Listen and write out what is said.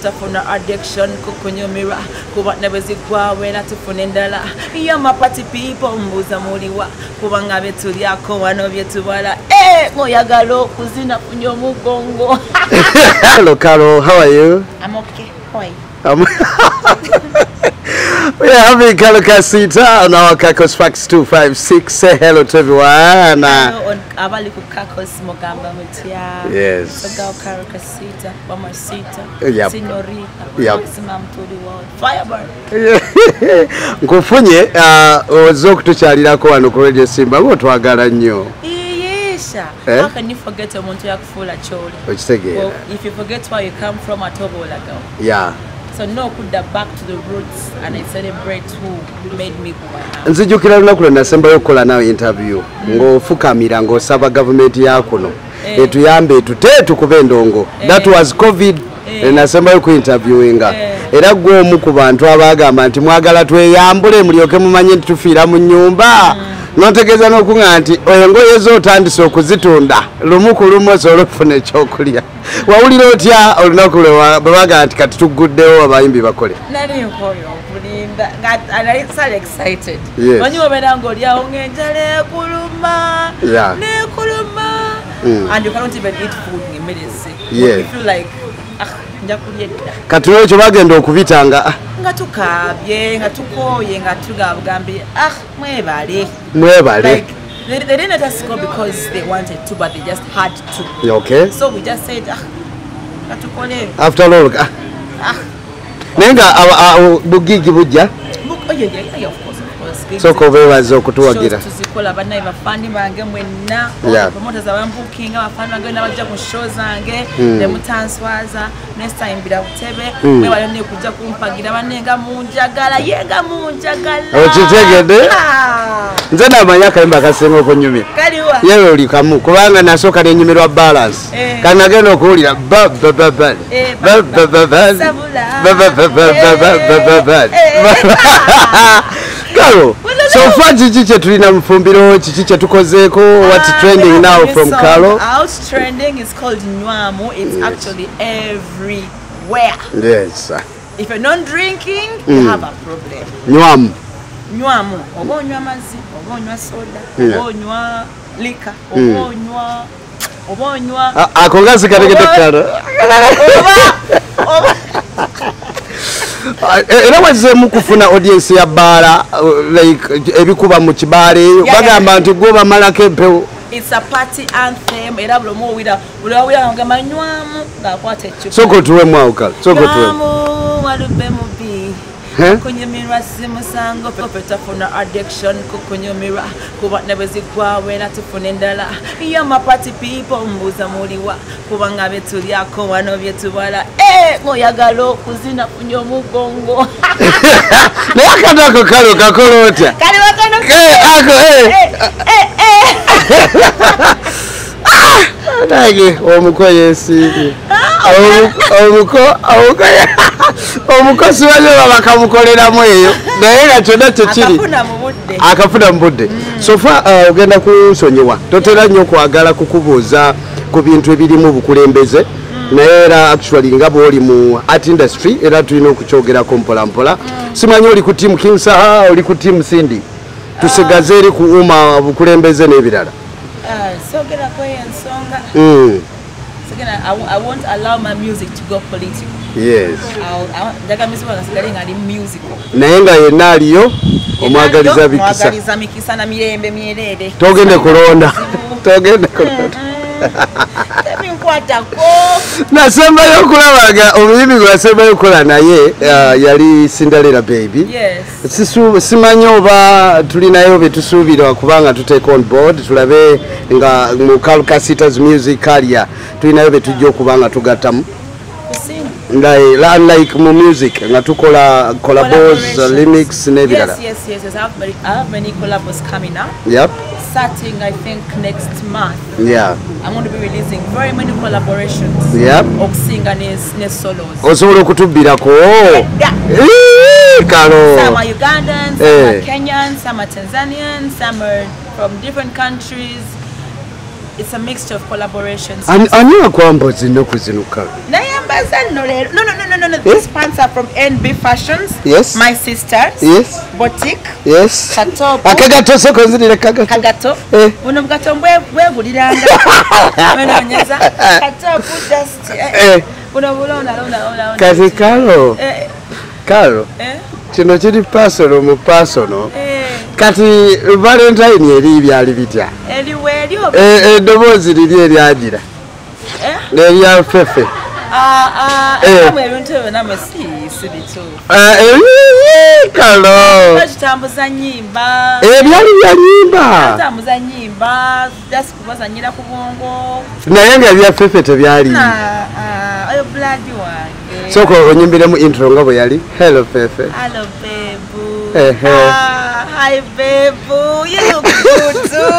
tafuna addiction kukunyumirwa kuba nebwezigwawe era tufuna endala. Yama party people mbuuza muliwa kubanga betulyako wano byetubala. Oyagala okuzina funya omugongo. Hello Carol, how are you? I'm okay. How are you? We are having Karole Kasita on our Kakos Facts 256. Say hello to everyone. Hello on abali ku Kakos mugamba mutya. Yes. So Karole Kasita, Mamacita, yep. Senorita, yep. Maximum to the world. Firebird. Nkufunye ozo okutukyalirako wano ku Radio Simba ng'otwagala nnyo. Eh? How can you forget omuntu yakufuula ky'oli? Okitegeera. Well, if you forget where you come from, ate oba olaga. Yeah. So no kudda back to the roots and I celebrate who made me who I am. Nzijukira lunaku lwe nasembayo okukola nawe interview ng'ofukamira ng'osaba gavumenti ya kuno etuyambe etute tukube endongo. That was COVID. Nasembayo ku interviewinga. Era gwe omu ku bantu abagamba nti mwagala tweyambule mulyoke mumanye nti tufiira mu nnyumba. Notegeeza n'okuŋŋa nti engoye zo otandise okuzitunda lumu ku lumu osobola okufuna ekyokulya. Wawulira otya olunaku lwe bagamba nti kati tugguddewo abayimbi bakole? Nali nkooye okulinda nga nali so excited. Yes. Manyi obeera ng'olyawo ng'enjala ekuluma, Yeah. neekuluma and you cannot even eat food ng'emmere esse. Yes. You feel like ah, nja kulya edda. Kati n'ekyo bagenda okubitanga nga tukaabye nga tukooye nga tugambye ah mwebale. Mwebale. Like, they didn't let us go because they wanted to, but they just had to. Okay. So we just said ah katukole. After all ah. Ah. Naye nga bugigi bujja? Oh yeah, of course, of course. Sooka obeebaza okutuwagira. Shows tuzikola bannaye bafaani bange mwenna. Promoters abambukinga abafaani bange n'abajja ku show zange ne mutanswaza. Next time bira butebe mwebale ne kujja kumpagira banne nga munjagala ye nga munjagala. Okitegedde? Nze namanya akayimba akasinga okunyumira. Kaliwa. Yewe oli kamu kubanga nasooka nenyumirwa balance. Kati nagenda okuwulira ba ba ba ba ba ba ba ba ba ba ba ba ba ba ba ba. Karo, so far kiki kye tulina mu fumbiro, kiki kye tukozeeko, what's trending now from Carol? Out trending is called Nywamu. It's actually everywhere. Yes. If you're not drinking, you have a problem. Nywamu. Nywamu. Oba onywa amazzi, oba onywa soda, oba onywa liquor, oba onywa oba onywa ako nga sikategedde Karo. Oba Era wazzeemu kufuna audience ya bbaala like ebikuba mu kibaala eyo bagamba nti gwe bamalako empewo. It's a party anthem era buli omu owulira buli owulira ng'agamba nywamu ng'akwata eccupa. Sooka otuweemu awo Karo, sooka otuweemu. Nywamu walube mubi kunyumirwa si musango ffe tafuna addiction kukunyumirwa kuba nebwezigwawe era tufuna endala. Yama party people mbuuza muliwa kubanga betulyako wano byetubala. Oyagala okuzina funya omugongo. Naye akantu ako Karo kakola otya? Kali wakano. Ako Nange omuko yeesiibye. Omuko simanyi oba bakamukoleramu eyo naye nga kyonna kyekiri akafuna mu budde. So far ogenda kunsonyiwa totera nnyo kwagala kukubuuza ku bintu ebirimu obukulembeze naye era actually nga bw'oli mu art industry era tulina okukyogerako mpola mpola. Simanyi oli ku team King Saha, oli ku team Cindy, tusigaze eri ku uma obukulembeze n'ebirala. Sogerako ensonga. I won't allow my music to go political. Yes. Njagala music wange asigale nga ali musical. Naye nga yenna aliyo omwagaliza mikisa. Omwagaliza mikisa na mirembe myereere. Togende kulonda. Togende kulonda. Tebinkwatako. Nasembayo okulaba omuyimbi gwe nasembayo okukola naye yali Cinderella Baby. Yes. Simanyi oba tulinayo bye tusuubira kubanga tutake on board tulabe nga mu Karole Kasita's music career tulinayo bye tujja okuba nga tugattamu. Like mu music nga tukola collabos, remix n'ebirala. Yes. I have many collabos coming up. Yep. Starting, I think, next month. Yeah. I'm going to be releasing very many collaborations. Yep. Okusinga ne solos. Osobola okutubbirako? Yeah. Karo. Some are Ugandans, some are Kenyans, some are Tanzanians, some are from different countries. It's a mixture of collaborations. Ani akwambaza ennaku zino kale? Nayambaza nno leero. No. These pants are from NB Fashions. Yes. My sisters. Yes. Boutique. Yes. Katopo. Akagato soko nzirira kagato. Kagato. Eh. Buno bugato bweguliranga. Bwenoonyeza. Katopo just. Eh. Buno bulonda londa londa. Kati Karo. Eh. Karo. Eh. Kino kiri personal mu personal. Eh. Kati Valentine eri byali bitya? Eriwe eddoboozi liri eryagira. Eh? Erya Fefe. Namwe ebintu ebyo namwe si bituufu. Kalo. Tutambuza nnyimba. Ebyali bya nnyimba. Tutambuza nnyimba, just kubazannyira ku bwongo. Naye nga ebya Fefe tebyali. Oyo blood wange. Sooka onyimbiremu intro nga bwe yali. Hello Fefe. Hello babe. Hi babe. You look good too.